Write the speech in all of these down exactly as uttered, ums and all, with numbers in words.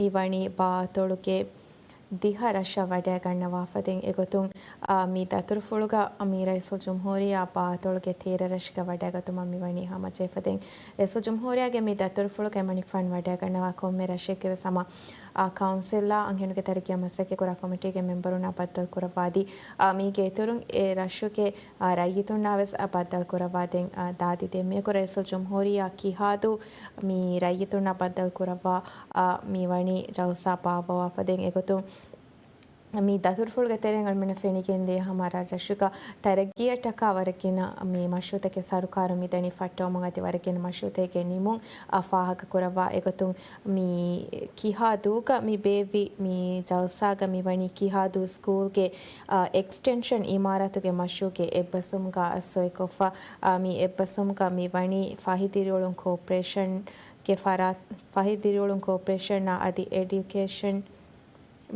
މި ވަނީ ބާ އަތޮޅުގެ ދިހަ ރަށަށް ވަޑައިގަންނަވާފަ. ދެން އެގޮތުން، އާ، މި ދަތުރުފުޅުގަ މި ރައީސުލްޖުމްހޫރިއްޔާ ބާ އަތޮޅުގެ ތޭރަ ރަށުގަ ވަޑައިގަތުމަށް މި ވަނީ ހަމަޖެހިފަ. ދެން ރައީސުލްޖުމްހޫރިއްޔާގެ މި ދަތުރުފުޅުގަ އެމަނިކުފާނު ވަޑައިގަންނަވާ ކޮންމެ ރަށެއްގެ ވެސް ހަމަ، އާ، ކައުންސިލްއާ އަންހެނުންގެ ތަރައްގީއަށް މަސައްކަތްކުރާ ކޮމިޓީގެ މެމްބަރުންނާ ބައްދަލު ކުރައްވާ އަދި، އާ، މީގެ އިތުރުން އެ ރަށުގެ އާ، ރައްޔިތުންނާ ވެސް، އާ، ބައްދަލު ކުރައްވާ. ދެން، އާ، ދާދި ދެން މިއަކު ރައީސުލްޖުމްހޫރިއްޔާ ކިހާދޫ މި ރައްޔިތުންނާ ބައްދަލު ކުރައްވާ، އާ، މި ވަނީ ޖަލްސާ ބާއްވަވާފަ. ދެން އެގޮތުން މި ދަތުރުފުޅުގެ ތެރެއިން އަޅުމެންނަށް ފެނިގެންދޭ ހަމަ ރަށްރަށުގަ ތަރައްގީއަށްޓަކާ ވަރަށް ގިނަ މި މަޝްރޫއުތަކެއް ސަރުކާރުން މިދަނީ ފައްޓަވަމުން އަދި ވަރަށް ގިނަ މަޝްރޫއުތަކެއްގެ ނިމުން، އާ، ފާހަގަ ކުރައްވާ. އެގޮތުން މި ކިހާދޫގަ މި ބޭއްވި މި ޖަލްސާގަ މި ވަނީ ކިހާދޫ ސްކޫލްގެ، އާ، އެކްސްޓެންޝަން އިމާރާތުގެ މަޝްރޫއުގެ އެއްބަސްވުމުގަ ސޮއިކޮށްފަ. އާ، މި އެއްބަސްވުމުގަ މި ވަނީ ފަހި ދިރިއުޅުން ކޯޕަރޭޝަންގެ ފަރާތް، ފަހި ދިރިއުޅުން ކޯޕަރޭޝަނާ އަދި އެޑިއުކޭޝަން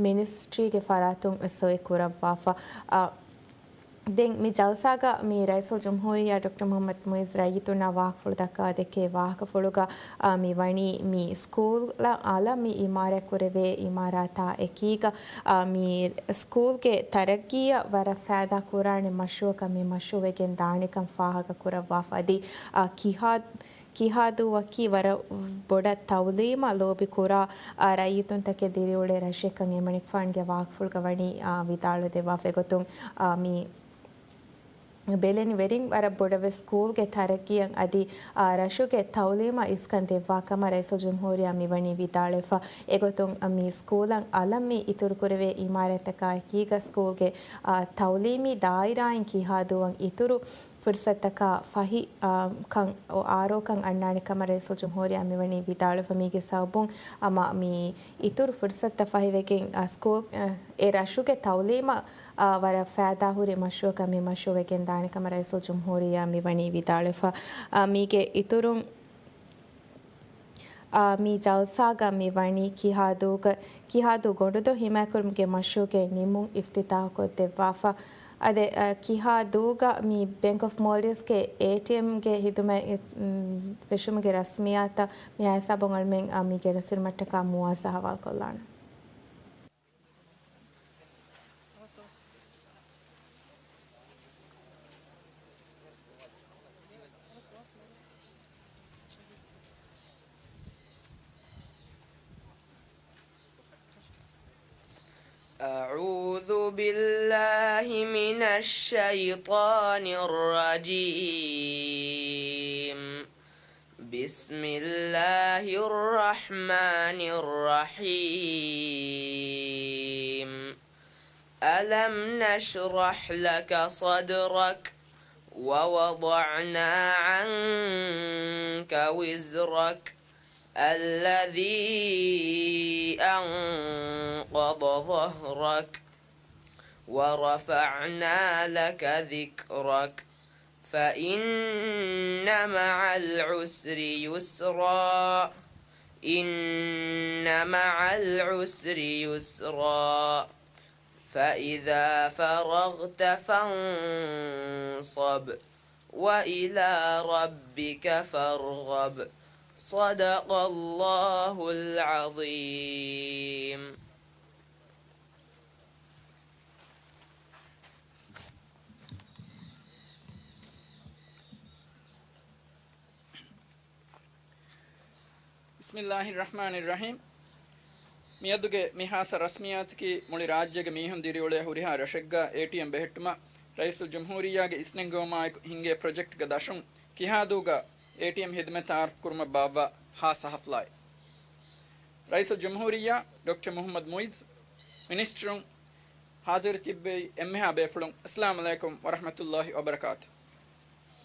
މިނިސްޓްރީގެ ފަރާތުން ސޮއި ކުރައްވާފަ. އާ، ދެން މި ޖަލްސާގަ މި ރައީސުލްޖުމްހޫރިއްޔާ ޑޮކްޓަރ މުޙައްމަދު މުޢިއްޒު ރައްޔިތުންނާ ވާހަކަފުޅު ދައްކާ ދެކޭ ވާހަކަފުޅުގަ، އާ، މި ވަނީ މި ސްކޫލަށް އަލަށް މި އިމާރާތް ކުރެވޭ އިމާރާތާ އެކީގަ، އާ، މި ސްކޫލްގެ ތަރައްގީއަށް ވަރަށް ފައިދާ ކުރާނެ މަޝްރޫއަކަށް މި މަޝްރޫއު ވެގެން ދާނެކަން ފާހަގަ ކުރައްވާފަ. އަދި، އާ، ކިހާ ކިހާދޫއަކީ ވަރަށް ބޮޑަށް ތައުލީމަށް ލޯބި ކުރާ، އާ، ރައްޔިތުންތަކެއް ދިރިއުޅޭ ރަށެއްކަން އެމަނިކުފާނުގެ ވާހަކަފުޅުގަ ވަނީ، އާ، ވިދާޅުވެ ދެއްވާފަ. އެގޮތުން، އާ، މި ބެލެނިވެރިން ވަރަށް ބޮޑަށް ވެސް ސްކޫލްގެ ތަރައްގީއަށް އަދި، އާ، ރަށުގެ ތައުލީމަށް އިސްކަން ދެއްވާ ކަމަށް ރައީސުލްޖުމްހޫރިއްޔާ މިވަނީ ވިދާޅުވެފަ. އެގޮތުން، އާ، މި ސްކޫލަށް އަލަށް މި އިތުރުކުރެވޭ އިމާރާތަކާ އެކީގަ ސްކޫލްގެ، އާ، ތައުލީމީ ދާއިރާއިން ކިހާދޫއަށް އިތުރު ފުރުސަތަކާ ފަހި، އާ، ކަން، އާރޯކަން އަންނާނެ ކަމަށް ރައީސުލްޖުމްހޫރިއްޔާ މިވަނީ ވިދާޅުވެފަ. މީގެ ސަބަބުން ހަމަ މި އިތުރު ފުރުސަތުތައް ފަހިވެގެން، އާ، ސްކޫލް، އާ، އެ ރަށުގެ ތައުލީމަށް، އާ، ވަރަށް ފައިދާހުރި މަޝްރޫއަކަށް މި މަޝްރޫއު ވެގެން ދާނެ ކަމަށް ރައީސުލްޖުމްހޫރިއްޔާ މިވަނީ ވިދާޅުވެފަ. އާ، މީގެ އިތުރުން، އާ، މި ޖަލްސާގަ މި ވަނީ ކިހާދޫގަ، ކިހާދޫ ގޮނޑުދޮށް ހިމާޔަތްކުރުމުގެ މަޝްރޫއުގެ ނިމުން އިފްތިތާޙުކޮށްދެއްވާފަ. އަދި، އަ، ކިހާދޫގަ މި ބޭންކް އޮފް މޯލްޑިވްސްގެ އޭޓީއެމްގެ ހިދުމަތް، އެ، މް، ފެށުމުގެ ރަސްމިއްޔާތަށް މި ހިސާބުން އަޅުމެން، އަ، މި ގެނެސްދިނުމަށްޓަކާ މުޢާޒް އަހުވާލުކޮށްލާނަން. أعوذ بالله من الشيطان الرجيم. بسم الله الرحمن الرحيم. ألم نشرح لك صدرك ووضعنا عنك وزرك الذي أنقض ظهرك ورفعنا لك ذكرك فإن مع العسر يسرا إن مع العسر يسرا فإذا فرغت فانصب وإلى ربك فارغب. صدق الله العظيم. ބިސްމިއްލާހިއްރަޙްމާނިއްރަޙީމް. މިއަދުގެ މި ހާއްސަ ރަސްމިއްޔާތަކީ މުޅި ރާއްޖޭގެ މީހުން ދިރިއުޅޭ ހުރިހާ ރަށެއްގަ އޭޓީއެމް ބެހެއްޓުމަށް ރައީސުލްޖުމްހޫރިއްޔާގެ އިސްނެންގެވުމާއެކު ހިންގޭ ޕްރޮޖެކްޓްގެ ދަށުން ކިހާދޫގަ އޭޓީއެމް ހިދުމަތް ތައާރަފް ކުރުމަށް ބާއްވާ ހާއްސަ ހަފްލާއެއް. ރައީސުލްޖުމްހޫރިއްޔާ ޑޮކްޓަރ މުޙައްމަދު މުޢިއްޒު، މިނިސްޓަރުން، ހާޒިރު ތިއްބެވި އެންމެހާ ބޭފުޅުން، އައްސަލާމު ޢަލައިކުމް ވަރަޙްމަތުﷲި ވަބަރަކާތު.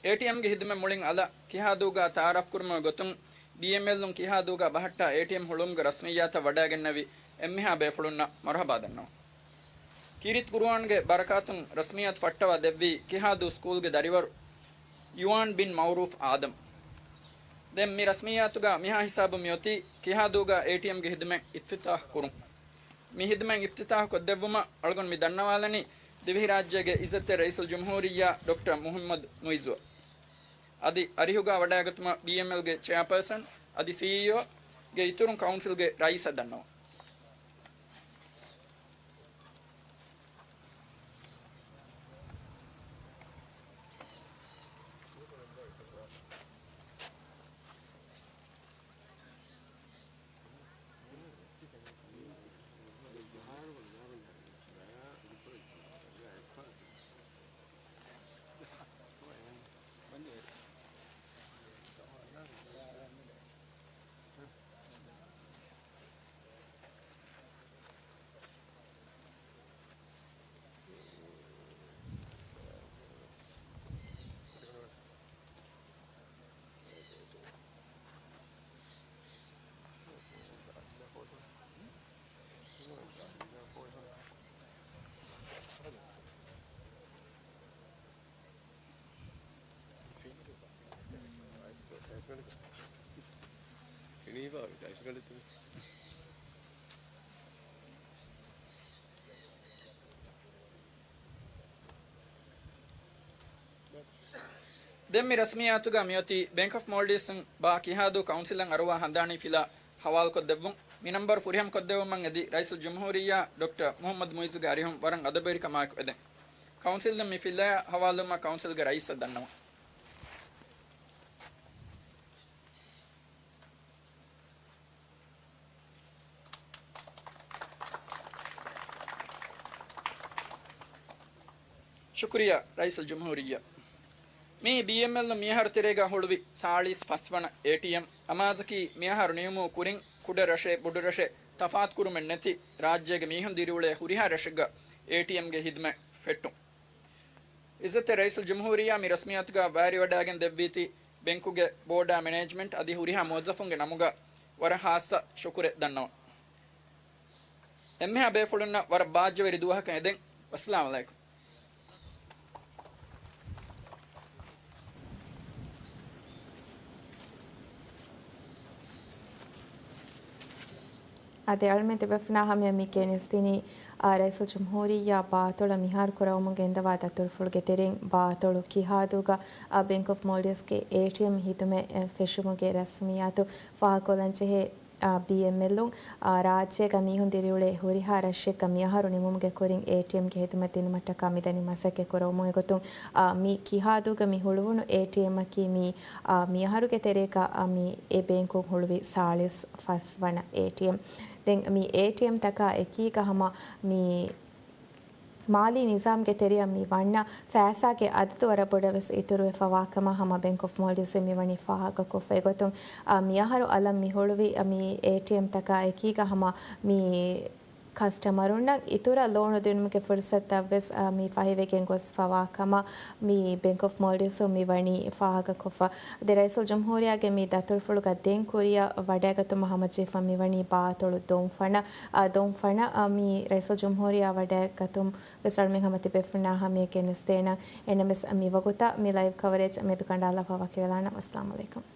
އޭޓީއެމްގެ ހިދުމަތް މުޅިން އަލަށް ކިހާދޫގަ ތައާރަފް ކުރުމުގެ ގޮތުން، ބީއެމްއެލުން ކިހާދޫގަ ބަހައްޓާ އޭޓީއެމް ހުޅުވުމުގެ ރަސްމިއްޔާތަށް ވަޑައިގެންނެވި އެންމެހާ ބޭފުޅުންނަށް މަރުޙަބާ ދަންނަވަން. ކީރިތި ޤުރުއާންގެ ބަރަކާތުން ރަސްމިއްޔާތު ފައްޓަވާ ދެއްވީ ކިހާދޫ ސްކޫލްގެ ދަރިވަރު ޔުވާން ބިން މައުރޫފް އާދަމް. ދެން މި ރަސްމިއްޔާތުގަ މިހާ ހިސާބުން މިއޮތީ ކިހާދޫގަ އޭޓީއެމްގެ ހިދުމަތް އިފްތިތާޙު ކުރުން. މި ހިދުމަތް އިފްތިތާޙު ކޮށްދެއްވުމަށް އަޅުގަނޑު މި ދަންނަވާލަނީ ދިވެހިރާއްޖޭގެ އިއްޒަތްތެރި ރައީސުލްޖުމްހޫރިއްޔާ ޑޮކްޓަރ މުޙައްމަދު މުޢިއްޒުއަށް. އަދި އަރިހުގަ ވަޑައިގަތުމަށް ބީއެމްއެލްގެ ޗެއާޕާސަން އަދި ސީއީއޯ ގެ އިތުރުން ކައުންސިލްގެ ރައީސަށް ދަންނަވަން. ދެން މި ރަސްމިއްޔާތުގަ މިއޮތީ ބޭންކް އޮފް މޯލްޑިވްސް ބާ ކިހާދޫ ކައުންސިލަށް އަރުވާ ހަނދާނީ ފިލާ ހަވާލުކޮށްދެއްވުން. މި ނަންބަރު ފުރިހަމަކޮށްދެއްވުމަށް އެދި ރައީސުލްޖުމްހޫރިއްޔާ ޑޮކްޓަރ މުހައްމަދު މުއިއްޒުގެ އަރިހުން ވަރަށް އަދަބުވެރިކަމާއެކު އެދެން. ކައުންސިލުން މި ފިލާ ހަވާލުވުމަށް ކައުންސިލްގެ ރައީސަށް ދަންނަވަން. ޝުކުރިއްޔާ ރައީސުލްޖުމްހޫރިއްޔާ. މީ ބީއެމްއެލް މިއަހަރު ތެރޭގަ ހުޅުވި ސާޅީސް ފަސް ވަނަ އޭޓީއެމް. އަމާޒަކީ މިއަހަރު ނިމުމުގެ ކުރިން ކުޑަ ރަށެއް ބޮޑު ރަށެއް ތަފާތުކުރުމެއް ނެތި ރާއްޖޭގެ މީހުން ދިރިއުޅޭ ހުރިހާ ރަށެއްގަ އޭޓީއެމްގެ ހިދުމަތް ފެއްޓުން. އިއްޒަތްތެރި ރައީސުލްޖުމްހޫރިއްޔާ މި ރަސްމިއްޔާތުގަ ވާރިވަޑައިގެން ދެއްވީތީ ބެންކުގެ ބޯޑާ މެނޭޖްމަންޓް އަދި ހުރިހާ މުވައްޒަފުންގެ ނަމުގަ ވަރަށް ހާއްސަ ޝުކުރެއް ދަންނަވަން. އެންމެހާ ބޭފުޅުންނަށް ވަރަށް ބާއްޖަވެރި ދުވަހަކަށް އެދެން. ވައްސަލާމް އަލައިކުމް. އާދެ، އަޅުމެން ތިބޭފުޅުންނާ ހަމަޔަށް މި ކިޔަނިސްދިނީ، އާ، ރައީސުލްޖުމްހޫރިއްޔާ ބާ އަތޮޅަށް މިހާރު ކުރައްވަމުން ގެންދަވާ ދަތުރުފުޅުގެ ތެރެއިން ބާ އަތޮޅު ކިހާދޫގަ، އާ، ބޭންކް އޮފް މޯލްޑިވްސްގެ އޭޓީއެމް ހިދުމަތް، އެ، ފެށުމުގެ ރަސްމިއްޔާތު ފާހަގަކޮށްލަންޖެހޭ، އާ، ބީއެމްއެލުން، އާ، ރާއްޖޭގަ މީހުން ދިރިއުޅޭ ހުރިހާ ރަށެއްގަ މިއަހަރު ނިމުމުގެ ކުރިން އޭޓީއެމްގެ ހިދުމަތް ދިނުމަށްޓަކާ މިދަނީ މަސައްކަތް ކުރައްވަމުން އެގޮތުން، އާ، މި ކިހާދޫގަ މި ހުޅުވުނު އޭޓީއެމްއަކީ މި، އާ، މިއަހަރުގެ ތެރޭގަ، އާ، މި އެ ބޭންކުން ހުޅުވި ސާޅީސް ފަސް ވަނަ އޭޓީއެމް. ދެން މި އޭޓީއެމްތަކާ އެކީގަ ހަމަ މި މާލީ ނިޒާމްގެ ތެރެއަށް މި ވަންނަ ފައިސާގެ އަދަދު ވަރަށް ބޮޑަށް ވެސް އިތުރުވެފަވާ ކަމަށް ހަމަ ބޭންކް އޮފް މޯލްޑިވްސް މި ވަނީ ފާހަގަކޮށްފަ. އެގޮތުން، އާ، މިއަހަރު އަލަށް މި ހުޅުވި، އާ، މި އޭޓީއެމްތަކާ އެކީގަ ހަމަ މި ކަސްޓަމަރުންނަށް އިތުރަށް ލޯނު ދިނުމުގެ ފުރުސަތުތައް ވެސް، އާ، މި ފަހިވެގެން ގޮސްފަވާ ކަމަށް މި ބޭންކް އޮފް މޯލްޑިވްސް މި ވަނީ ފާހަގަކޮށްފަ. އަދި ރައީސުލްޖުމްހޫރިއްޔާގެ މި ދަތުރުފުޅުގަ ދެން ކުރިއަށް ވަޑައިގަތުމަށް ހަމަޖެހިފަ މިވަނީ ބާ އަތޮޅު ދޮންފަނަށް، އާ، ދޮންފަނަށް، އާ، މި ރައީސުލްޖުމްހޫރިއްޔާ ވަޑައިގަތުމަށް ވެސް އަޅުމެން ހަމަ ތިބޭފުޅުންނާ ހަމަޔަށް ގެނެސްދޭނަން. އެނަމެސް މި ވަގުތަށް މި ލައިވް ކަވަރޭޖް މެދުކަނޑާލާފަ ވަކިވެލާނަން. އައްސަލާމް އަލައިކުމް.